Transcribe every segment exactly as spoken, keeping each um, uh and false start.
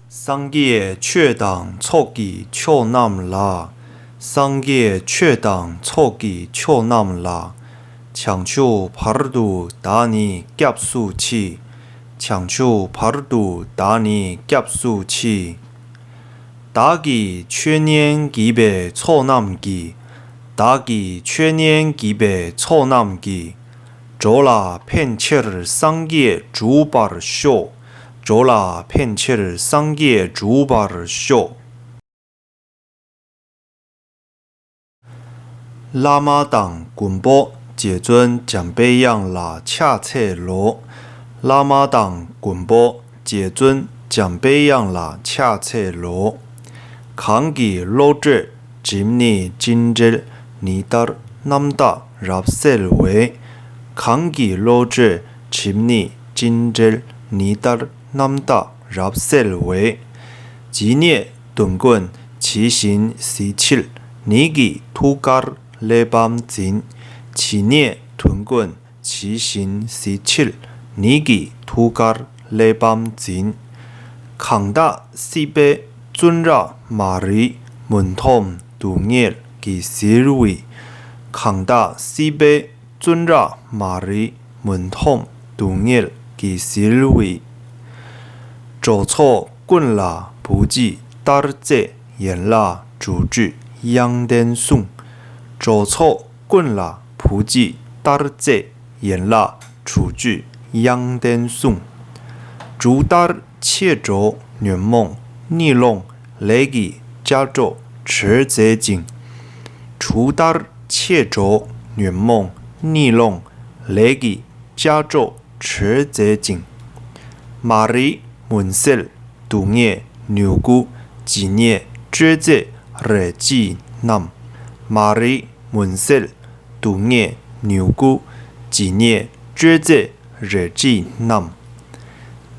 སངས་རྒྱས་ཆོས་དང་ཚོགས་ཀྱི་མཆོག་རྣམས་ལ། སངས་རྒྱས་ཆོས་དང་ཚོགས་ཀྱི་མཆོག་རྣམས་ལ། བྱང་ཆུབ་བར་དུ་བདག་ནི་སྐྱབས་སུ་མཆི། བྱང་ཆུབ་བར་དུ་བདག་ནི་སྐྱབས་སུ་མཆི། བདག་གིས་ཆོས་ཉན་བགྱིས་པའི་ཚོགས་རྣམས་ཀྱིས། བདག་གིས་ཆོས་ཉན་བགྱིས་པའི་ཚོགས་རྣམས་ཀྱིས། འགྲོ་ལ་ཕན་ཕྱིར་སངས་རྒྱས་འགྲུབ་པར་ཤོག། འགྲོ་ལ་ཕན་ཕྱིར་སངས་རྒྱས་འགྲུབ་པར་ཤོག། བླ་མ་དང་མགོན་པོ་རྗེ་བཙུན་འཇམ་པའི་དབྱངས་ལ་ཕྱག་འཚལ་ལོ། བླ་མ་དང་མགོན་པོ་རྗེ་བཙུན་འཇམ་པའི་དབྱངས་ལ་ཕྱག་འཚལ་ལོ། གང་གི་བློ་གྲོས་སྒྲིབ་གཉིས་སྤྲིན་བྲལ་ཉི་ལྟར་རྣམ་དག་རབ་གསལ་བའི། གང་གི་བློ་གྲོས་སྒྲིབ་གཉིས་སྤྲིན་བྲལ་ཉི་ལྟར་རྣམ་དག་རབ་གསལ་བའི། ཇི་སྙེད་དོན་ཀུན་ཇི་བཞིན་གཟིགས་ཕྱིར་ཉིད་ཀྱི་ཐུགས་ཀར་གླེགས་བམ་འཛིན། ཇི་སྙེད་དོན་ཀུན་ཇི་བཞིན་གཟིགས་ཕྱིར་ཉིད་ཀྱི་ཐུགས་ཀར་གླེགས་བམ་འཛིན། གང་དག་སྲིད་པའི་བཙོན་རར་མ་རིག་མུན་འཐོམས་སྡུག་བསྔལ་གྱིས་གཟིར་བའི། གང་དག་སྲིད་པའི་བཙོན་རར་མ་རིག་མུན་འཐོམས་སྡུག་བསྔལ་གྱིས་གཟིར་བའི། འགྲོ་ཚོགས་ཀུན་ལ་བུ་གཅིག་ལྟར་བརྩེ་ཡན་ལག་དྲུག་ཅུའི་དབྱངས་ལྡན་གསུང་། འགྲོ་ཚོགས་ཀུན་ལ་བུ་གཅིག་ལྟར་བརྩེ་ཡན་ལག་དྲུག་ཅུའི་དབྱངས་ལྡན་གསུང་། འབྲུག་ལྟར་ཆེར་སྒྲོགས་ཉོན་མོངས་གཉིད་སློང་ལས་ཀྱི་ལྕགས་སྒྲོག་དྲལ་མཛད་ཅིང་། འབྲུག་ལྟར་ཆེར་སྒྲོགས་ཉོན་མོངས་གཉིད་སློང་ལས་ཀྱི་ལྕགས་སྒྲོག་དྲལ་མཛད་ཅིང་། མ་རིག་མུན་སེལ་སྡུག་བསྔལ་མྱུ་གུ་ཇི་སྙེད་གཅོད་མཛད་རལ་གྲི་བསྣམས། མ་རིག་མུན་སེལ་སྡུག་བསྔལ་མྱུ་གུ་ཇི་སྙེད་གཅོད་མཛད་རལ་གྲི་བསྣམས།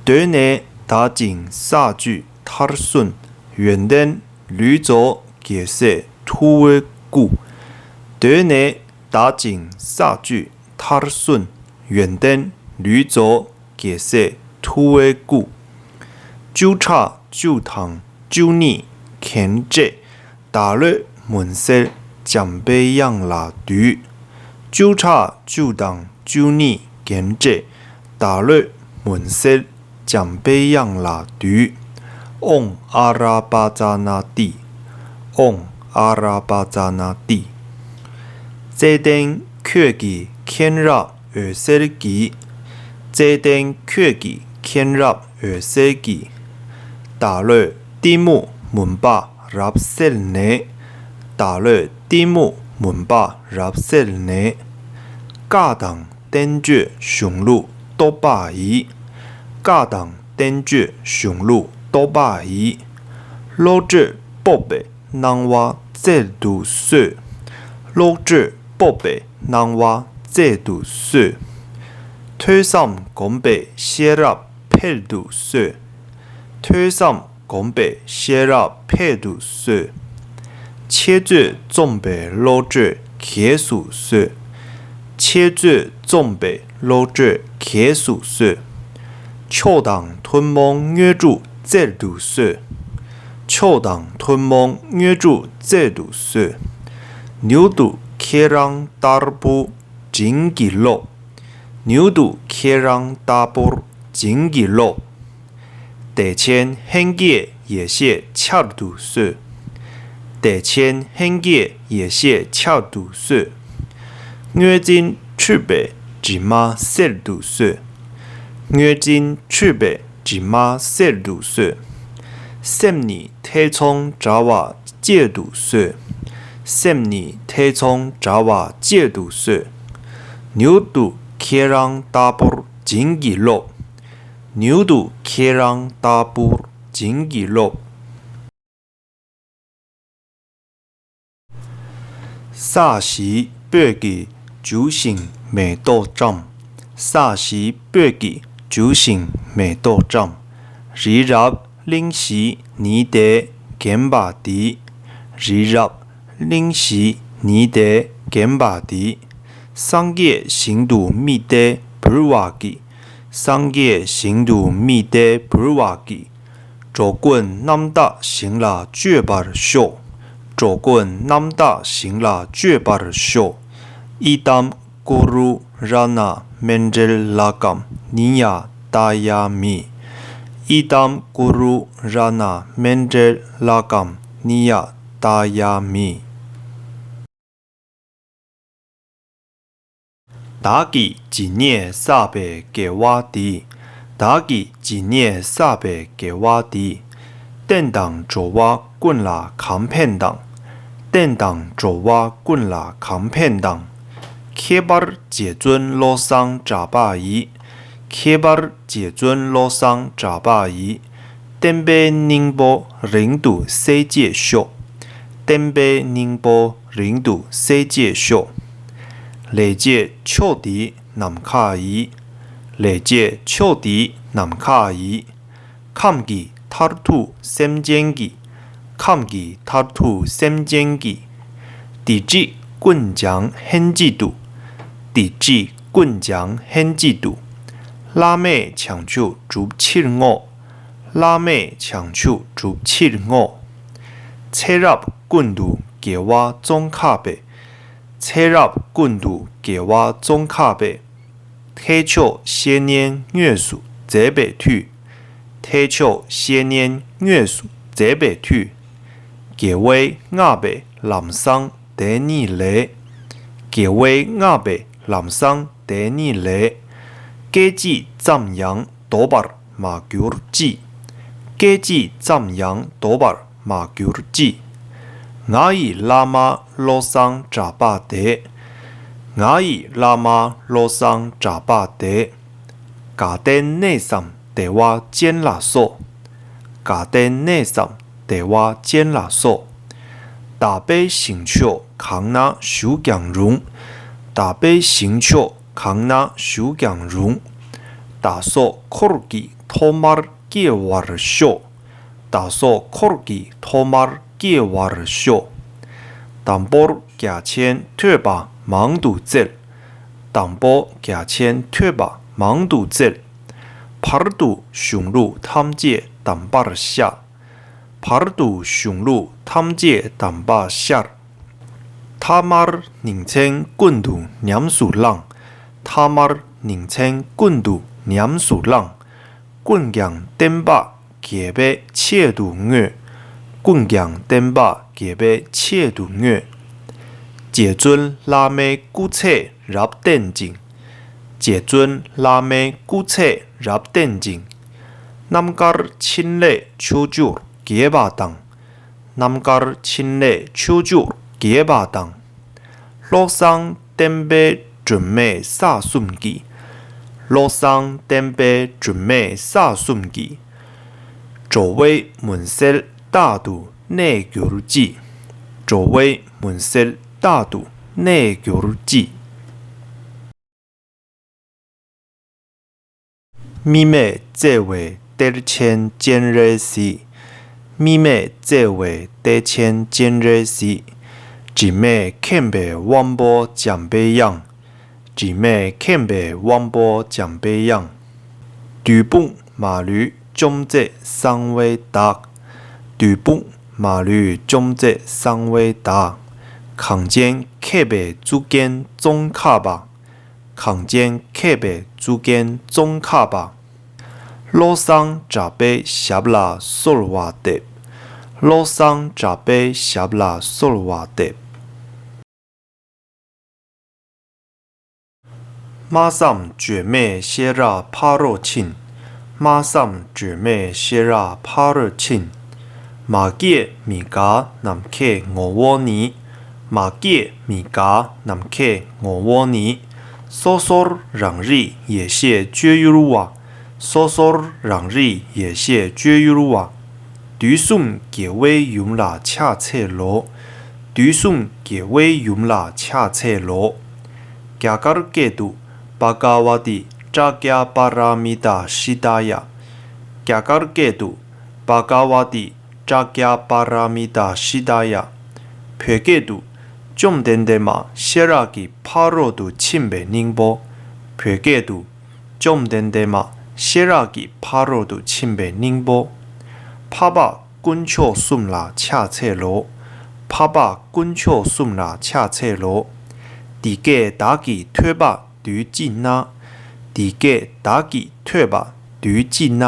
གདོད་ནས་དག་ཅིང་བསགས་བཅུད་མཐར་སོན་ཡོན་ཏན་ལུས་རྫོགས་རྒྱལ་སྲས་ཐུ་བོའི་སྐུ། གདོད་ནས་དག་ཅིང་བསགས་བཅུད་མཐར་སོན་ཡོན་ཏན་ལུས་རྫོགས་རྒྱལ་སྲས་ཐུ་བོའི་སྐུ། བཅུ་ཕྲག་བཅུ་དང་བཅུ་གཉིས་རྒྱན་སྤྲས་བདག་བློའི་མུན་སེལ་འཇམ་པའི་དབྱངས་ལ་འདུད། བཅུ་ཕྲག་བཅུ་དང་བཅུ་གཉིས་རྒྱན་སྤྲས་བདག་བློའི་མུན་སེལ་འཇམ་པའི་དབྱངས་ལ་འདུད། ཨོཾ་ཨ་ར་པ་ཙ་ན་ཏི། ཨོཾ་ཨ་ར་པ་ཙ་ན་ཏི། བརྩེ་ལྡན་ཁྱོད་ཀྱི་མཁྱེན་རབ་འོད་ཟེར་གྱིས། བརྩེ་ལྡན་ཁྱོད་ཀྱི་མཁྱེན་རབ་འོད་ཟེར་གྱིས། བདག་བློའི་གཏི་མུག་མུན་པ་རབ་བསལ་ནས། བདག་བློའི་གཏི་མུག་མུན་པ་རབ་བསལ་ནས། བཀའ་དང་བསྟན་བཅོས་གཞུང་ལུགས་རྟོགས་པ་ཡིས། བཀའ་དང་བསྟན་བཅོས་གཞུང་ལུགས་རྟོགས་པ་ཡིས། བློ་གྲོས་སྤོབས་པའི་སྣང་བ་སྩལ་དུ་གསོལ། བློ་གྲོས་སྤོབས་པའི་སྣང་བ་སྩལ་དུ་གསོལ། ཐོས་བསམ་སྒོམ་པའི་ཤེས་རབ་འཕེལ་དུ་གསོལ། ཐོས་བསམ་སྒོམ་པའི་ཤེས་རབ་འཕེལ་དུ་གསོལ། འཆད་རྩོད་རྩོམ་པའི་བློ་གྲོས་རྒྱས་སུ་གསོལ། འཆད་རྩོད་རྩོམ་པའི་བློ་གྲོས་རྒྱས་སུ་གསོལ། མཆོག་དང་ཐུན་མོང་དངོས་གྲུབ་སྩལ་དུ་གསོལ། མཆོག་དང་ཐུན་མོང་དངོས་གྲུབ་སྩལ་དུ་གསོལ། མྱུར་དུ་ཁྱེད་རང་ལྟ་བུར་བྱིན་གྱིས་རློབས། མྱུར་དུ་ཁྱེད་རང་ལྟ་བུར་བྱིན་གྱིས་རློབས། བདེ་ཆེན་ལྷན་སྐྱེས་ཡེ་ཤེས་འཆར་དུ་གསོལ། བདེ་ཆེན་ལྷན་སྐྱེས་ཡེ་ཤེས་འཆར་དུ་གསོལ། དངོས་འཛིན་འཁྲུལ་པའི་དྲི་མ་སེལ་དུ་གསོལ། དངོས་འཛིན་འཁྲུལ་པའི་དྲི་མ་སེལ་དུ་གསོལ། སེམས་ཉིད་ཐེ་ཚོམ་བྲལ་བ་སྐྱེལ་དུ་གསོལ། སེམས་ཉིད་ཐེ་ཚོམ་བྲལ་བ་སྐྱེལ་དུ་གསོལ། མྱུར་དུ་ཁྱེད་རང་ལྟ་བུར་བྱིན་གྱིས་རློབས། མྱུར་དུ་ཁྱེད་རང་ལྟ་བུར་བྱིན་གྱིས་རློབས། ས་གཞིའི་སྤོས་ཀྱིས་རྒྱུ་ཞིང་མེ་ཏོག་བཀྲམ། ས་གཞིའི་སྤོས་ཀྱིས་རྒྱུ་ཞིང་མེ་ཏོག་བཀྲམ། རི་རབ་གླིང་བཞི་ཉི་ཟླས་བརྒྱན་པ་འདི། རི་རབ་གླིང་བཞི་ཉི་ཟླས་བརྒྱན་པ་འདི། སངས་རྒྱས་ཞིང་དུ་དམིགས་ཏེ་བུལ་བ་གི། སངས་རྒྱས་ཞིང་དུ་དམིགས་ཏེ་བུལ་བ་གི། འགྲོ་ཀུན་རྣམ་དག་ཞིང་ལ་སྤྱོད་པར་ཤོག་འགྲོ་ཀུན་རྣམ་དག་ཞིང་ལ་སྤྱོད་པར་ཤོག Idam guru rana mendel lakam niya dayami. Idam guru rana mendel lakam niya dayami. བདག་གིས་ཇི་སྙེད་བསགས་པའི་དགེ་བ་འདིས། བདག་གིས་ཇི་སྙེད་བསགས་པའི་དགེ་བ་འདིས། བསྟན་དང་འགྲོ་བ་ཀུན་ལ་གང་ཕན་དང་། བསྟན་དང་འགྲོ་བ་ཀུན་ལ་གང་ཕན་དང་། ཁྱད་པར་རྗེ་བཙུན་བློ་བཟང་གྲགས་པ་ཡི། ཁྱད་པར་རྗེ་བཙུན་བློ་བཟང་གྲགས་པ་ཡི། བསྟན་པའི་སྙིང་པོ་རིང་དུ་གསལ་བྱེད་ཤོག་བསྟན་པའི་སྙིང་པོ་རིང་དུ་གསལ་བྱེད་ཤོག་ལེགས་བྱས་མཆོག་འདི་ནམ་མཁའ་ཡི། ལེགས་བྱས་མཆོག་འདི་ནམ་མཁའ་ཡི། ཁམས་ཀྱི་མཐར་ཐུག་སེམས་ཅན་གྱི། ཁམས་ཀྱི་མཐར་ཐུག་སེམས་ཅན་གྱི། དེ་ཁྲིད་ཀུན་སྦྱངས་ཧན་ཅི་ཏུ། དེ་ཁྲིད་ཀུན་སྦྱངས་ཧན་ཅི་ཏུ། བླ་མེད་བྱང་ཆུབ་སྒྲུབ་ཕྱིར་བསྔོ། བླ་མེད་བྱང་ཆུབ་སྒྲུབ་ཕྱིར་བསྔོ། ཚེ་རབས་ཀུན་ཏུ་དགེ་བ་བཙོང་ཁ་བས། ཚེ་རབས་ཀུན་ཏུ་དགེ་བ་བཙོང་ཁ་བས། ཐེག་མཆོག་བཤེས་གཉེན་དངོས་སུ་མཛད་པའི་མཐུས། ཐེག་མཆོག་བཤེས་གཉེན་དངོས་སུ་མཛད་པའི་མཐུས། དགེ་བས་བསྔགས་པའི་ལམ་བཟང་དེ་ཉིད་ལས། དགེ་བས་བསྔགས་པའི་ལམ་བཟང་དེ་ཉིད་ལས། སྐད་ཅིག་ཙམ་ཡང་ལྡོག་པར་མ་གྱུར་ཅིག་སྐད་ཅིག་ཙམ་ཡང་ལྡོག་པར་མ་གྱུར་ཅིག་ང་ཡི་བླ་མ་བློ་བཟང་གྲགས་པ་དེ། ང་ཡི་བླ་མ་བློ་བཟང་གྲགས་པ་དེ། དགའ་ལྡན་གནས་སམ་བདེ་བ་ཅན་ལ་སོགས། དགའ་ལྡན་གནས་སམ་བདེ་བ་ཅན་ལ་སོགས། དག་པའི་ཞིང་མཆོག་གང་ན་བཞུགས་ཀྱང་རུང་། དག་པའི་ཞིང་མཆོག་གང་ན་བཞུགས་ཀྱང་རུང་། བདག་སོགས་འཁོར་གྱི་ཐོག་མར་སྐྱེ་བར་ཤོག་བདག་སོགས་འཁོར་གྱི་ཐོག་མར་སྐྱེ་བར་ཤོག་དང་པོར་རྒྱ་ཆེན་ཐོས་པ་མང་དུ་བཙལ། དང་པོ་རྒྱ་ཆེན་ཐོས་པ་མང་དུ་བཙལ། བར་དུ་གཞུང་ལུགས་ཐམས་ཅད་གདམས་པར་ཤར། བར་དུ་གཞུང་ལུགས་ཐམས་ཅད་གདམས་པར་ཤར། ཐ་མར་ཉིན་མཚན་ཀུན་ཏུ་ཉམས་སུ་བླངས། ཐ་མར་ཉིན་མཚན་ཀུན་ཏུ་ཉམས་སུ་བླངས། ཀུན་ཀྱང་བསྟན་པ་རྒྱས་པའི་ཆེད་དུ་བསྔོས། ཀུན་ཀྱང་བསྟན་པ་རྒྱས་པའི་ཆེད་དུ་བསྔོས། རྗེ་བཙུན་བླ་མའི་སྐུ་ཚད་རབ་བརྟན་ཅིང་། རྗེ་བཙུན་བླ་མའི་སྐུ་ཚད་རབ་བརྟན་ཅིང་། རྣམ་དཀར་ཕྲིན་ལས་ཕྱོགས་བཅུར་རྒྱས་པ་དང་། རྣམ་དཀར་ཕྲིན་ལས་ཕྱོགས་བཅུར་རྒྱས་པ་དང་། བློ་བཟང་བསྟན་པའི་སྒྲོན་མེ་ས་གསུམ་གྱི། བློ་བཟང་བསྟན་པའི་སྒྲོན་མེ་ས་གསུམ་གྱི། འགྲོ་བའི་མུན་སེལ་རྟག་ཏུ་གནས་གྱུར་ཅིག་འགྲོ་བའི་མུན་སེལ་རྟག་ཏུ་གནས་གྱུར་ཅིག་དམིགས་མེད་བརྩེ་བའི་གཏེར་ཆེན་སྤྱན་རས་གཟིགས། དམིགས་མེད་བརྩེ་བའི་གཏེར་ཆེན་སྤྱན་རས་གཟིགས། དྲི་མེད་མཁྱེན་པའི་དབང་པོ་འཇམ་པའི་དབྱངས། དྲི་མེད་མཁྱེན་པའི་དབང་པོ་འཇམ་པའི་དབྱངས། བདུད་དཔུང་མ་ལུས་བཅོམ་མཛད་གསང་བའི་བདག་བདུད་དཔུང་མ་ལུས་བཅོམ་མཛད་གསང་བའི་བདག་གངས་ཅན་མཁས་པའི་གཙུག་རྒྱན་ཙོང་ཁ་པ། གངས་ཅན་མཁས་པའི་གཙུག་རྒྱན་ཙོང་ཁ་པ། བློ་བཟང་གྲགས་པའི་ཞབས་ལ་གསོལ་བ་འདེབས། བློ་བཟང་གྲགས་པའི་ཞབས་ལ་གསོལ་བ་འདེབས། སྨྲ་བསམ་བརྗོད་མེད་ཤེས་རབ་ཕ་རོལ་ཕྱིན། སྨྲ་བསམ་བརྗོད་མེད་ཤེས་རབ་ཕ་རོལ་ཕྱིན། མ་སྐྱེས་མི་འགག་ནམ་མཁའི་ངོ་བོ་ཉིད། མ་སྐྱེས་མི་འགག་ནམ་མཁའི་ངོ་བོ་ཉིད། སོ་སོར་རང་རིག་ཡེ་ཤེས་སྤྱོད་ཡུལ་བ། སོ་སོར་རང་རིག་ཡེ་ཤེས་སྤྱོད་ཡུལ་བ། དུས་གསུམ་རྒྱལ་བའི་ཡུམ་ལ་ཕྱག་འཚལ་ལོ། དུས་གསུམ་རྒྱལ་བའི་ཡུམ་ལ་ཕྱག་འཚལ་ལོ། རྒྱ་གར་སྐད་དུ། བྷ་ག་ཝ་ཏི་པྲཛྙཱ་པཱ་ར་མི་ཏཱ་ཤྲཱི་ད་ཡ། རྒྱ་གར་སྐད་དུ། བྷ་ག་ཝ་ཏི་པྲཛྙཱ་པཱ་ར་མི་ཏཱ་ཤྲཱི་ད་ཡ། བོད་སྐད་དུ། བཅོམ་ལྡན་འདས་མ་ཤེས་རབ་ཀྱི་ཕ་རོལ་ཏུ་ཕྱིན་པའི་སྙིང་པོ། བོད་སྐད་དུ། བཅོམ་ལྡན་འདས་མ་ཤེས་རབ་ཀྱི་ཕ་རོལ་ཏུ་ཕྱིན་པའི་སྙིང་པོ། འཕགས་པ་དཀོན་མཆོག་གསུམ་ལ་ཕྱག་འཚལ་ལོ། འཕགས་པ་དཀོན་མཆོག་གསུམ་ལ་ཕྱག་འཚལ་ལོ། འདི་སྐད་བདག་གིས་ཐོས་པ་དུས་གཅིག་ན། འདི་སྐད་བདག་གིས་ཐོས་པ་དུས་གཅིག་ན།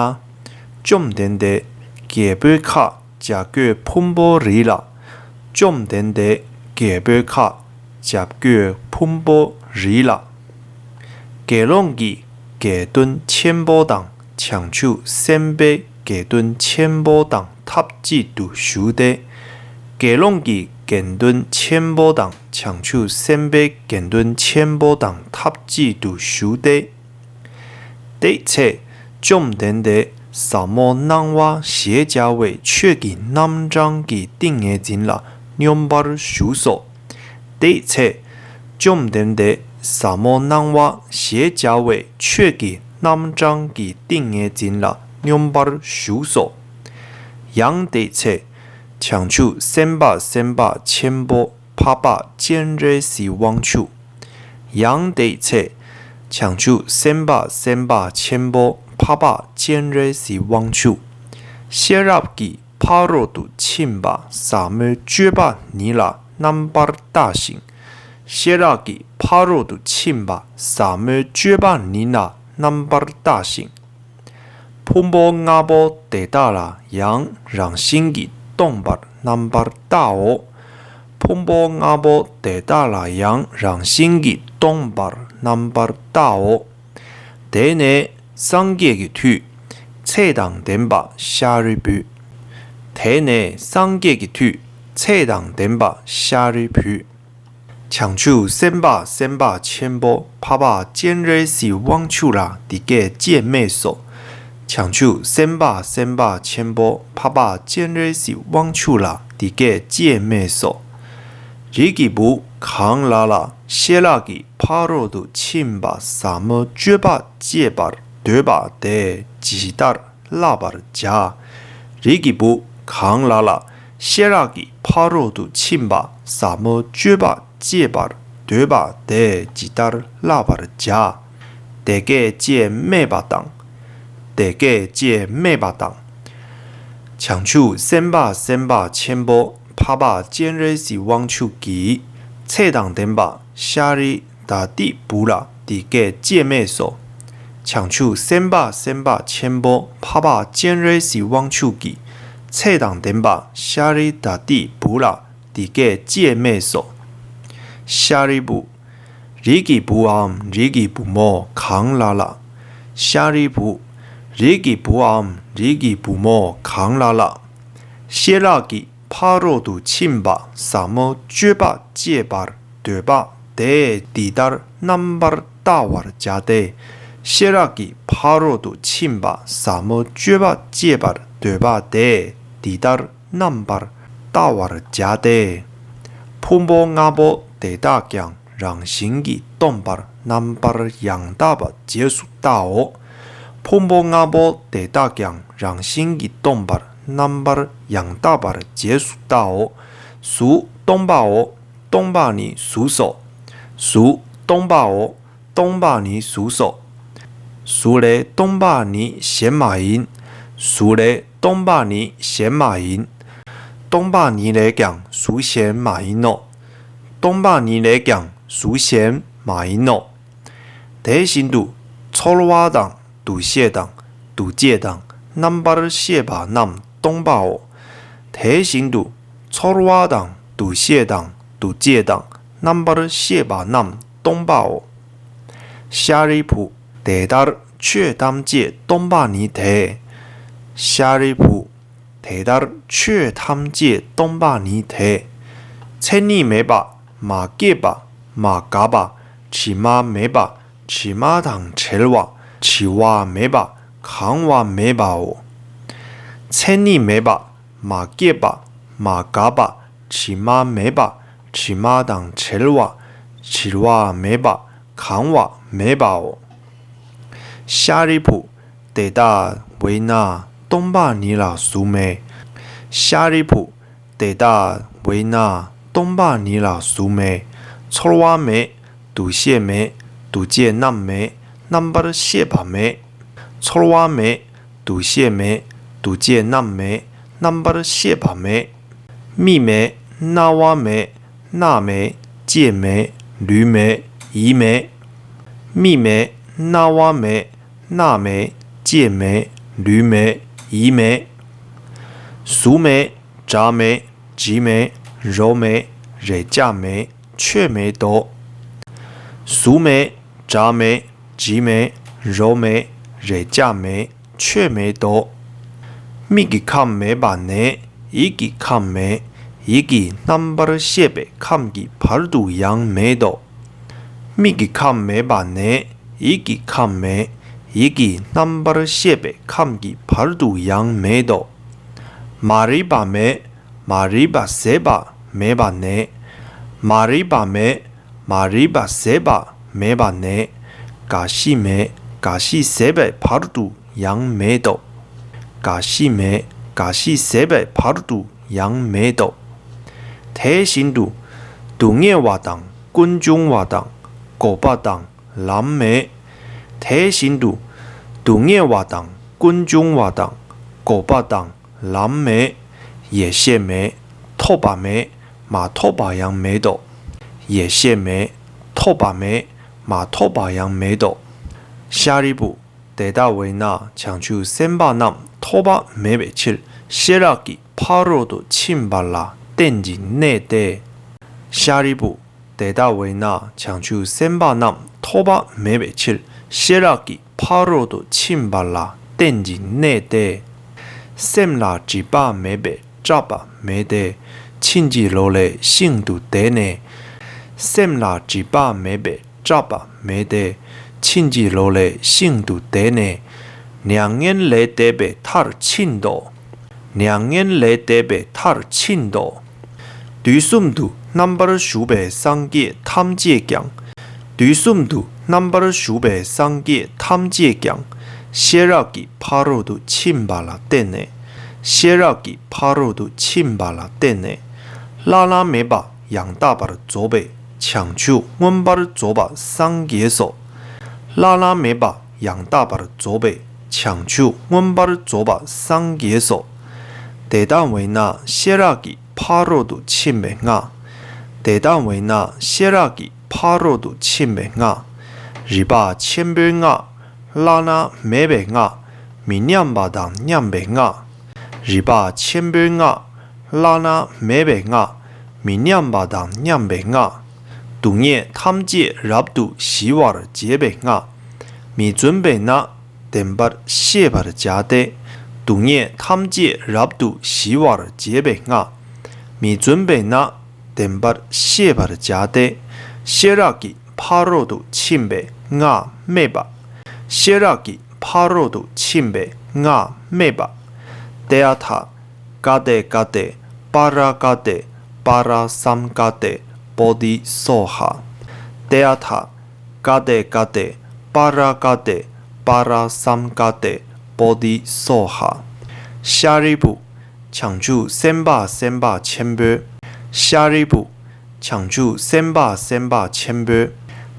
བཅོམ་ལྡན་འདས་རྒྱལ་པོའི་ཁབ་བྱ་རྒོད་ཕུང་པོའི་རི་ལ། བཅོམ་ལྡན་འདས་རྒྱལ་པོའི་ཁབ་བྱ་རྒོད་ཕུང་པོའི་རི་ལ། དགེ་སློང་གི་དགེ་འདུན་ཆེན་པོ་དང་བྱང་ཆུབ་སེམས་དཔའི་དགེ་འདུན་ཆེན་པོ་དང་ཐབས་གཅིག་ཏུ་བཞུགས་ཏེ། དགེ་སློང་གི་དགེ་འདུན་ཆེན་པོ་དང་བྱང་ཆུབ་སེམས་དཔའི་དགེ་འདུན་ཆེན་པོ་དང་ཐབས་གཅིག་ཏུ་བཞུགས་ཏེ། དེའི་ཚེ། བཅོམ་ལྡན་འདས་ཟབ་མོ་སྣང་བ་ཞེས་བྱ་བའི་ཆོས་ཀྱི་རྣམ་གྲངས་ཀྱི་ཏིང་ངེ་འཛིན་ལ་སྙོམས་པར་ཞུགས་སོ། དེའི་ཚེ། བཅོམ་ལྡན་འདས་ཟབ་མོ་སྣང་བ་ཞེས་བྱ་བའི་ཆོས་ཀྱི་རྣམ་གྲངས་ཀྱི་ཏིང་ངེ་འཛིན་ལ་སྙོམས་པར་ཞུགས་སོ། ཡང་དེའི་ཚེ། བྱང་ཆུབ་སེམས་དཔའ་སེམས་དཔའ་ཆེན་པོ་འཕགས་པ་སྤྱན་རས་གཟིགས་དབང་ཕྱུག་ཡང་དེའི་ཚེ། བྱང་ཆུབ་སེམས་དཔའ་སེམས་དཔའ་ཆེན་པོ་འཕགས་པ་སྤྱན་རས་གཟིགས་དབང་ཕྱུག་ཤེས་རབ་ཀྱི་ཕ་རོལ་ཏུ་ཕྱིན་པ་ཟབ་མོའི་སྤྱོད་པ་ཉིད་ལ་རྣམ་པར་བལྟ་ཞིང་། ཤེས་རབ་ཀྱི་ཕ་རོལ་ཏུ་ཕྱིན་པ་ཟབ་མོའི་སྤྱོད་པ་ཉིད་ལ་རྣམ་པར་བལྟ་ཞིང་། ཕུང་པོ་ལྔ་པོ་དེ་དག་ལ་ཡང་རང་བཞིན་གྱིས་སྟོང་པར་རྣམ་པར་བལྟའོ། ཕུང་པོ་ལྔ་པོ་དེ་དག་ལ་ཡང་རང་བཞིན་གྱིས་སྟོང་པར་རྣམ་པར་བལྟའོ། དེ་ནས་སངས་རྒྱས་ཀྱི་མཐུས། ཚེ་དང་ལྡན་པ་ཤཱ་རིའི་བུས། དེ་ནས་སངས་རྒྱས་ཀྱི་མཐུས། ཚེ་དང་ལྡན་པ་ཤཱ་རིའི་བུས། བྱང་ཆུབ་སེམས་དཔའ་སེམས་དཔའ་ཆེན་པོ་འཕགས་པ་སྤྱན་རས་གཟིགས་དབང་ཕྱུག་ལ་འདི་སྐད་ཅེས་སྨྲས་སོ། བྱང་ཆུབ་སེམས་དཔའ་སེམས་དཔའ་ཆེན་པོ་འཕགས་པ་སྤྱན་རས་གཟིགས་དབང་ཕྱུག་ལ་འདི་སྐད་ཅེས་སྨྲས་སོ། རིགས་ཀྱི་བུ་གང་ལ་ལ་ཤེས་རབ་ཀྱི་ཕ་རོལ་ཏུ་ཕྱིན་པ་ཟབ་མོ་སྤྱོད་པ་སྤྱད་པར་འདོད་པ་དེས་ཇི་ལྟར་བསླབ་པར་བྱ། རིགས་ཀྱི་བུ་གང་ལ་ལ་ཤེས་རབ་ཀྱི་ཕ་རོལ་ཏུ་ཕྱིན་པ་ཟབ་མོ་སྤྱོད་པ་སྤྱད་པར་འདོད་པ་དེས་ཇི་ལྟར་བསླབ་པར་བྱ། དེ་སྐད་ཅེས་སྨྲས་པ་དང་། དེ་སྐད་ཅེས་སྨྲས་པ་དང་། བྱང་ཆུབ་སེམས་དཔའ་སེམས་དཔའ་ཆེན་པོ་འཕགས་པ་སྤྱན་རས་གཟིགས་དབང་ཕྱུག་གིས་ཚེ་དང་ལྡན་པ་ཤཱ་རི་དྭ་ཏིའི་བུ་ལ་འདི་སྐད་ཅེས་སྨྲས་སོ། བྱང་ཆུབ་སེམས་དཔའ་སེམས་དཔའ་ཆེན་པོ་འཕགས་པ་སྤྱན་རས་གཟིགས་དབང་ཕྱུག་གིས་ཚེ་དང་ལྡན་པ་ཤཱ་རི་དྭ་ཏིའི་བུ་ལ་འདི་སྐད་ཅེས་སྨྲས་སོ། ཤཱ་རིའི་བུ། རིགས་ཀྱི་བུའམ་རིགས་ཀྱི་བུ་མོ་གང་ལ་ལ། ཤཱ་རིའི་བུ། རིགས་ཀྱི་བུའམ་རིགས་ཀྱི་བུ་མོ་གང་ལ་ལ། ཤེས་རབ་ཀྱི་ཕ་རོལ་ཏུ་ཕྱིན་པ་ཟབ་མོ་སྤྱོད་པ་སྤྱད་པར་འདོད་པ་དེས་འདི་ལྟར་རྣམ་པར་བལྟ་བར་བྱ་སྟེ། ཤེས་རབ་ཀྱི་ཕ་རོལ་ཏུ་ཕྱིན་པ་ཟབ་མོ་སྤྱོད་པ་སྤྱད་པར་འདོད་པ་དེས་འདི་ལྟར་རྣམ་པར་བལྟ་བར་བྱ་སྟེ། ཕུང་པོ་ལྔ་པོ་དེ་དག་ཀྱང་རང་བཞིན་གྱིས་སྟོང་པར་རྣམ་པར་ཡང་དག་པར་རྗེས་སུ་བལྟའོ། ཕུང་པོ་ལྔ་པོ་དེ་དག་ཀྱང་རང་བཞིན་གྱིས་སྟོང་པར་རྣམ་པར་ཡང་དག་པར་རྗེས་སུ་བལྟའོ། གཟུགས་སྟོང་པའོ། སྟོང་པ་ཉིད་གཟུགས་སོ། གཟུགས་སྟོང་པའོ། སྟོང་པ་ཉིད་གཟུགས་སོ། གཟུགས་ལས་སྟོང་པ་ཉིད་གཞན་མ་ཡིན། གཟུགས་ལས་སྟོང་པ་ཉིད་གཞན་མ་ཡིན། སྟོང་པ་ཉིད་ལས་ཀྱང་གཟུགས་གཞན་མ་ཡིན་ནོ། སྟོང་པ་ཉིད་ལས་ཀྱང་གཟུགས་གཞན་མ་ཡིན་ནོ། དེ་བཞིན་དུ་ཚོར་བ་དང་། འདུ་ཤེས་དང་། འདུ་བྱེད་དང་། རྣམ་པར་ཤེས་པ་རྣམས་སྟོང་པའོ། དེ་བཞིན་དུ་ཚོར་བ་དང་། འདུ་ཤེས་དང་། འདུ་བྱེད་དང་། རྣམ་པར་ཤེས་པ་རྣམས་སྟོང་པའོ། ཤཱ་རིའི་བུ། དེ་ལྟར་ཆོས་ཐམས་ཅད་སྟོང་པ་ཉིད་དེ། ཤཱ་རིའི་བུ། དེ་ལྟར་ཆོས་ཐམས་ཅད་སྟོང་པ་ཉིད་དེ། མཚན་ཉིད་མེད་པ། མ་སྐྱེས་པ། མ་འགགས་པ། དྲི་མ་མེད་པ། དྲི་མ་དང་བྲལ་བ། བྲི་བ་མེད་པ། གང་བ་མེད་པའོ། མཚན་ཉིད་མེད་པ། མ་སྐྱེས་པ། མ་འགགས་པ། དྲི་མ་མེད་པ། དྲི་མ་དང་བྲལ་བ། བྲི་བ་མེད་པ། གང་བ་མེད་པའོ། ཤཱ་རིའི་བུ། དེ་ལྟ་བས་ན་སྟོང་པ་ཉིད་ལ་གཟུགས་མེད། ཤཱ་རིའི་བུ། དེ་ལྟ་བས་ན་སྟོང་པ་ཉིད་ལ་གཟུགས་མེད། ཚོར་བ་མེད། འདུ་ཤེས་མེད། འདུ་བྱེད་རྣམས་མེད། རྣམ་པར་ཤེས་པ་མེད། ཚོར་བ་མེད། འདུ་ཤེས་མེད། འདུ་བྱེད་རྣམས་མེད། རྣམ་པར་ཤེས་པ་མེད། མིག་མེད། རྣ་བ་མེད། སྣ་མེད། ལྕེ་མེད། ལུས་མེད། ཡིད་མེད། མིག་མེད། རྣ་བ་མེད། སྣ་མེད། ལྕེ་མེད། ལུས་མེད། ཡིད་མེད། གཟུགས་མེད། སྒྲ་མེད། དྲི་མེད། རོ་མེད། རེག་བྱ་མེད། ཆོས་མེད་དོ། གཟུགས་མེད། སྒྲ་མེད། དྲི་མེད། རོ་མེད། རེག་བྱ་མེད། ཆོས་མེད་དོ། མིག་གི་ཁམས་མེད་པ་ནས་ཡིད་ཀྱི་ཁམས་མེད། ཡིད་ཀྱི་རྣམ་པར་ཤེས་པའི་ཁམས་ཀྱི་བར་དུ་ཡང་མེད་དོ། མིག་གི་ཁམས་མེད་པ་ནས་ཡིད་ཀྱི་ཁམས་མེད། ཡིད་ཀྱི་རྣམ་པར་ཤེས་པའི་ཁམས་ཀྱི་བར་དུ་ཡང་མེད་དོ། མ་རིག་པ་མེད། མ་རིག་པ་ཟད་པ་མེད་པ་ནས། མ་རིག་པ་མེད། མ་རིག་པ་ཟད་པ་མེད་པ་ནས། རྒ་ཤི་མེད། རྒ་ཤི་ཟད་པའི་བར་དུ་ཡང་མེད་དོ། རྒ་ཤི་མེད། རྒ་ཤི་ཟད་པའི་བར་དུ་ཡང་མེད་དོ། དེ་བཞིན་དུ། སྡུག་བསྔལ་བ་དང་ཀུན་འབྱུང་བ་དང་འགོག་པ་དང་ལམ་མེད། དེ་བཞིན་དུ། སྡུག་བསྔལ་བ་དང་ཀུན་འབྱུང་བ་དང་འགོག་པ་དང་ལམ་མེད། ཡེ་ཤེས་མེད། ཐོབ་པ་མེད། མ་ཐོབ་པ་ཡང་མེད་དོ། ཡེ་ཤེས་མེད། ཐོབ་པ་མེད། མ་ཐོབ་པ་ཡང་མེད་དོ། ཤཱ་རིའི་བུ། དེ་ལྟ་བས་ན་བྱང་ཆུབ་སེམས་དཔའ་རྣམས་ཐོབ་པ་མེད་པའི་ཕྱིར་ཤེས་རབ་ཀྱི་ཕ་རོལ་ཏུ་ཕྱིན་པ་ལ་བརྟེན་ཅིང་གནས་ཏེ། ཤཱ་རིའི་བུ། དེ་ལྟ་བས་ན་བྱང་ཆུབ་སེམས་དཔའ་རྣམས་ཐོབ་པ་མེད་པའི་ཕྱིར་ཤེས་རབ་ཀྱི་ཕ་རོལ་ཏུ་ཕྱིན་པ་ལ་བརྟེན་ཅིང་གནས་ཏེ། སེམས་ལ་སྒྲིབ་པ་མེད་པས་སྐྲག་པ་མེད་དེ། ཕྱིན་ཅི་ལོག་ལས་ཤིན་ཏུ་འདས་ནས། སེམས་ལ་སྒྲིབ་པ་མེད་པས་སྐྲག་པ་མེད་དེ། ཕྱིན་ཅི་ལོག་ལས་ཤིན་ཏུ་འདས་ནས། མྱ་ངན་ལས་འདས་པའི་མཐར་ཕྱིན་ཏོ། མྱ་ངན་ལས་འདས་པའི་མཐར་ཕྱིན་ཏོ། དུས་གསུམ་དུ་རྣམ་པར་བཞུགས་པའི་སངས་རྒྱས་ཐམས་ཅད་ཀྱང་། དུས་གསུམ་དུ་རྣམ་པར་བཞུགས་པའི་སངས་རྒྱས་ཐམས་ཅད་ཀྱང་། ཤེས་རབ་ཀྱི་ཕ་རོལ་ཏུ་ཕྱིན་པ་ལ་བརྟེན་ནས། ཤེས་རབ་ཀྱི་ཕ་རོལ་ཏུ་ཕྱིན་པ་ལ་བརྟེན་ནས། བླ་ན་མེད་པ་ཡང་དག་པར་རྫོགས་པའི་བྱང་ཆུབ་མངོན་པར་རྫོགས་པ་སངས་རྒྱས་སོ། བླ་ན་མེད་པ་ཡང་དག་པར་རྫོགས་པའི་བྱང་ཆུབ་མངོན་པར་རྫོགས་པ་སངས་རྒྱས་སོ། དེ་ལྟ་བས་ན་ཤེས་རབ་ཀྱི་ཕ་རོལ་ཏུ་ཕྱིན་པའི་སྔགས། དེ་ལྟ་བས་ན་ཤེས་རབ་ཀྱི་ཕ་རོལ་ཏུ་ཕྱིན་པའི་སྔགས། རིག་པ་ཆེན་པོའི་སྔགས། བླ་ན་མེད་པའི་སྔགས། མི་མཉམ་པ་དང་མཉམ་པའི་སྔགས། རིག་པ་ཆེན་པོའི་སྔགས། བླ་ན་མེད་པའི་སྔགས། མི་མཉམ་པ་དང་མཉམ་པའི་སྔགས། སྡུག་བསྔལ་ཐམས་ཅད་རབ་ཏུ་ཞི་བར་བྱེད་པའི་སྔགས། མི་བརྫུན་པས་ན་བདེན་པར་ཤེས་པར་བྱ་སྟེ། སྡུག་བསྔལ་ཐམས་ཅད་རབ་ཏུ་ཞི་བར་བྱེད་པའི་སྔགས། མི་བརྫུན་པས་ན་བདེན་པར་ཤེས་པར་བྱ་སྟེ། ཤེས་རབ་ཀྱི་ཕ་རོལ་ཏུ་ཕྱིན་པའི་སྔགས་སྨྲས་པ། ཤེས་རབ་ཀྱི་ཕ་རོལ་ཏུ་ཕྱིན་པའི་སྔགས་སྨྲས་པ། ཏདྱ་ཐཱ། ག་ཏེ་ག་ཏེ་པཱ་ར་ག་ཏེ་པཱ་ར་སཾ་ག་ཏེ་པོ་ཏི་སྭཱ་ཧཱ། ཏདྱ་ཐཱ། ག་ཏེ་ག་ཏེ་པཱ་ར་ག་ཏེ་པཱ་ར་སཾ་ག་ཏེ་པོ་ཏི་སྭཱ་ཧཱ། ཤཱ་རིའི་བུ། བྱང་ཆུབ་སེམས་དཔའ་སེམས་དཔའ་ཆེན་པོས། ཤཱ་རིའི་བུ། བྱང་ཆུབ་སེམས་དཔའ་སེམས་དཔའ་ཆེན་པོས།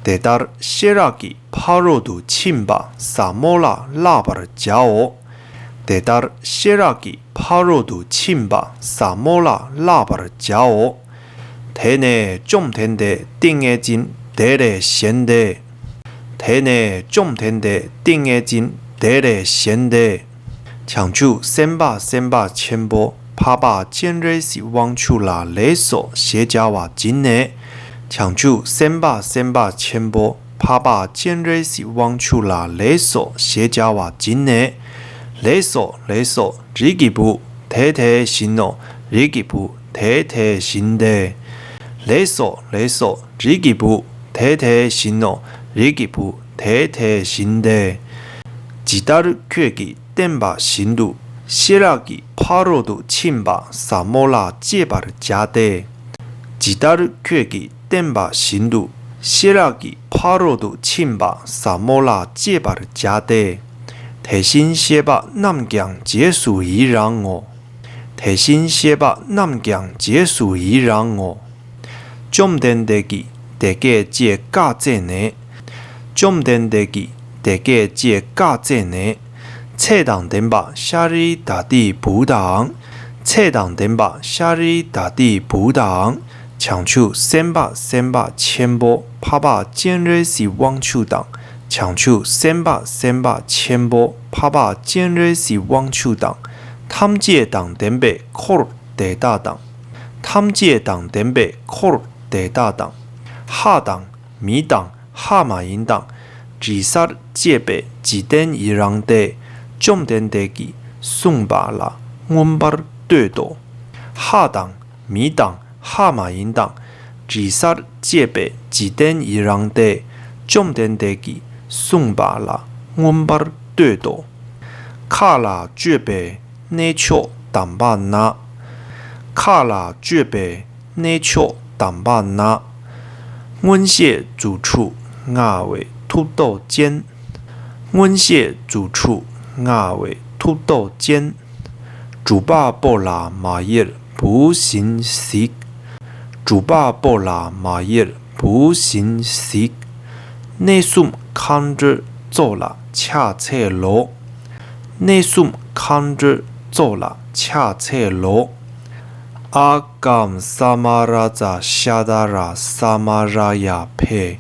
དེ་ལྟར་ཤེས་རབ་ཀྱི་ཕ་རོལ་ཏུ་ཕྱིན་པ་ཟབ་མོ་ལ་བསླབ་པར་བྱའོ། དེ་ལྟར་ཤེས་རབ་ཀྱི་ཕ་རོལ་ཏུ་ཕྱིན་པ་ཟབ་མོ་ལ་བསླབ་པར་བྱའོ། དེ་ནས་བཅོམ་ལྡན་འདས་ཏིང་ངེ་འཛིན་དེ་ལས་བཞེངས་ཏེ། དེ་ནས་བཅོམ་ལྡན་འདས་ཏིང་ངེ་འཛིན་དེ་ལས་བཞེངས་ཏེ། བྱང་ཆུབ་སེམས་དཔའ་སེམས་དཔའ་ཆེན་པོ་འཕགས་པ་སྤྱན་རས་གཟིགས་དབང་ཕྱུག་ལ་ལེགས་སོ་ཞེས་བྱ་བ་བྱིན་ནས། བྱང་ཆུབ་སེམས་དཔའ་སེམས་དཔའ་ཆེན་པོ་འཕགས་པ་སྤྱན་རས་གཟིགས་དབང་ཕྱུག་ལ་ལེགས་སོ་ཞེས་བྱ་བ་བྱིན་ནས། ལེགས་སོ་ལེགས་སོ་རིགས་ཀྱི་བུ་དེ་དེ་བཞིན་ནོ། རིགས་ཀྱི་བུ་དེ་དེ་བཞིན་ཏེ། ལེགས་སོ་ལེགས་སོ་རིགས་ཀྱི་བུ་དེ་དེ་བཞིན་ནོ། རིགས་ཀྱི་བུ་དེ་དེ་བཞིན་ཏེ། ཇི་ལྟར་ཁྱོད་ཀྱིས་བསྟན་པ་བཞིན་དུ་ཤེས་རབ་ཀྱི་ཕ་རོལ་ཏུ་ཕྱིན་པ་ཟབ་མོ་ལ་སྤྱད་པར་བྱ་སྟེ། ཇི་ལྟར་ཁྱོད་ཀྱིས་བསྟན་པ་བཞིན་དུ་ཤེས་རབ་ཀྱི་ཕ་རོལ་ཏུ་ཕྱིན་པ་ཟབ་མོ་ལ་སྤྱད་པར་བྱ་སྟེ། དེ་བཞིན་གཤེགས་པ་རྣམས་ཀྱང་རྗེས་སུ་ཡི་རང་ངོ་། དེ་བཞིན་གཤེགས་པ་རྣམས་ཀྱང་རྗེས་སུ་ཡི་རང་ངོ་། བཅོམ་ལྡན་འདས་ཀྱིས་དེ་སྐད་ཅེས་བཀའ་སྩལ་ནས། བཅོམ་ལྡན་འདས་ཀྱིས་དེ་སྐད་ཅེས་བཀའ་སྩལ་ནས། ཚེ་དང་ལྡན་པ་ཤཱ་རི་དྭ་ཏིའི་བུ་དང་། ཚེ་དང་ལྡན་པ་ཤཱ་ར་དྭ་ཏིའི་བུ་དང་། བྱང་ཆུབ་སེམས་དཔའ་སེམས་དཔའ་ཆེན་པོ་འཕགས་པ་སྤྱན་རས་གཟིགས་དབང་ཕྱུག་དང་། བྱང་ཆུབ་སེམས་དཔའ་སེམས་དཔའ་ཆེན་པོ་འཕགས་པ་སྤྱན་རས་གཟིགས་དབང་ཕྱུག་དང་། ཐམས་ཅད་དང་ལྡན་པའི་འཁོར་དེ་དག་དང་། ཐམས་ཅད་དང་ལྡན་པའི་འཁོར་དེ་དག་དང་། ལྷ་དང་། མི་དང་ལྷ་མ་ཡིན་དང་། དྲི་ཟར་བཅས་པའི་འཇིག་རྟེན་ཡི་རངས་ཏེ། བཅོམ་ལྡན་འདས་ཀྱིས་གསུངས་པ་ལ་མངོན་པར་བསྟོད་དོ། ལྷ་དང་མི་དང་ལྷ་མ་ཡིན་དང་། དྲི་ཟར་བཅས་པའི་འཇིག་རྟེན་ཡི་རངས་ཏེ། བཅོམ་ལྡན་འདས་ཀྱིས་གསུངས་པ་ལ་མངོན་པར་བསྟོད་དོ། མཁའ་ལ་སྤྱོད་པའི་གནས་མཆོག་དམ་པ་ན། མཁའ་ལ་སྤྱོད་པའི་གནས་མཆོག་དམ་པ་ན། མངོན་ཤེས་རྫུ་འཕྲུལ་མངའ་བའི་ཐུབ་རྟོགས་ཅན། མངོན་ཤེས་རྫུ་འཕྲུལ་མངའ་བའི་ཐུབ་རྟོགས་ཅན། སྒྲུབ་པ་པོ་ལ་མ་ཡེར་བུ་བཞིན་གཟིགས། སྒྲུབ་པ་པོ་ལ་མ་ཡེར་བུ་བཞིན་གཟིགས། གནས་གསུམ་མཁའ་འགྲོའི་ཚོགས་ལ་ཕྱག་འཚལ་ལོ། གནས་གསུམ་མཁའ་འགྲོའི་ཚོགས་ལ་ཕྱག་འཚལ་ལོ། ཨ་ཀཾ་ས་མ་ར་ཙ་ཤ་ད་ར་ས་མ་ར་ཡ་ཕཊ།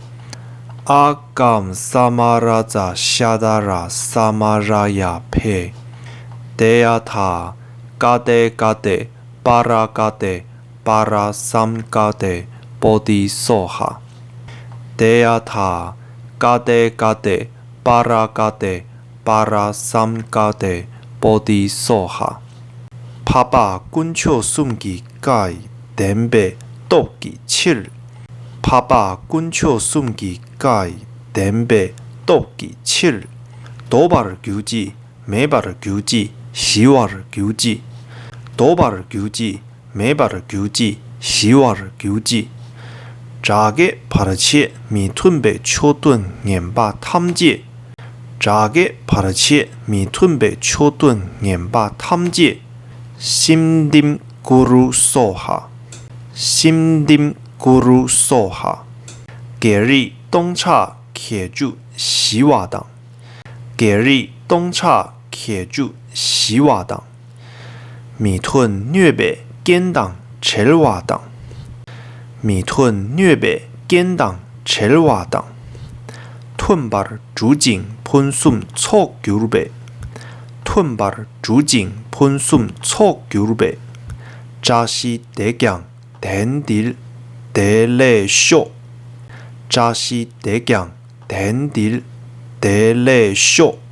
ཨ་ཀཾ་ས་མ་ར་ཙ་ཤ་ད་ར་ས་མ་ར་ཡ་ཕཊ། ཏདྱ་ཐཱ། ཀ་ཏེ་ཀ་ཏེ་པཱ་ར་ཀ་ཏེ་པཱ་ར་སཾ་ཀ་ཏེ་བོ་དྷི་སྭཱ་ཧཱ། ཏདྱ་ཐཱ། ཀ་ཏེ་ཀ་ཏེ་པཱ་ར་ཀ་ཏེ་པཱ་ར་སཾ་ཀ་ཏེ་བོ་དྷི་སྭཱ་ཧཱ། འཕགས་པ་དཀོན་མཆོག་གསུམ་གྱི་བཀའ་ཡི་བདེན་པའི་སྟོབས་ཀྱི་ཕྱིར། འཕགས་པ་དཀོན་མཆོག་གསུམ་གྱི་བཀའ་ཡི་བདེན་པའི་སྟོབས་ཀྱི་ཕྱིར། ལྡོག་པར་གྱུར་ཅིག་མེད་པར་གྱུར་ཅིག་ཞི་བར་གྱུར་ཅིག་ལྡོག་པར་གྱུར་ཅིག་མེད་པར་གྱུར་ཅིག་ཞི་བར་གྱུར་ཅིག་དགྲ་བགེགས་བར་ཆད་མི་མཐུན་པའི་ཕྱོགས་གདོན་ངན་པ་ཐམས་ཅད། དགྲ་བགེགས་བར་ཆད་མི་མཐུན་པའི་ཕྱོགས་གདོན་ངན་པ་ཐམས་ཅད། ཤིམ་དིམ་ཀུ་རུ་སྭཱ་ཧཱ། ཤིམ་དིམ་ཀུ་རུ་སྭཱ་ཧཱ། བགེགས་རིགས་སྟོང་ཕྲག་བརྒྱད་ཅུ་ཞི་བ་དང་། བགེགས་རིགས་སྟོང་ཕྲག་བརྒྱད་ཅུ་ཞི་བ་དང་། མི་མཐུན་གནོད་པའི་རྐྱེན་དང་བྲལ་བ་དང་། མི་མཐུན་གནོད་པའི་རྐྱེན་དང་བྲལ་བ་དང་། མཐུན་པར་གྲུབ་ཅིང་ཕུན་སུམ་ཚོགས་གྱུར་པའི། མཐུན་པར་གྲུབ་ཅིང་ཕུན་སུམ་ཚོགས་གྱུར་པའི། བཀྲ་ཤིས་དེས་ཀྱང་དེང་འདིར་བདེ་ལེགས་ཤོག་བཀྲ་ཤིས་དེས་ཀྱང་དེང་འདིར་བདེ་ལེགས་ཤོག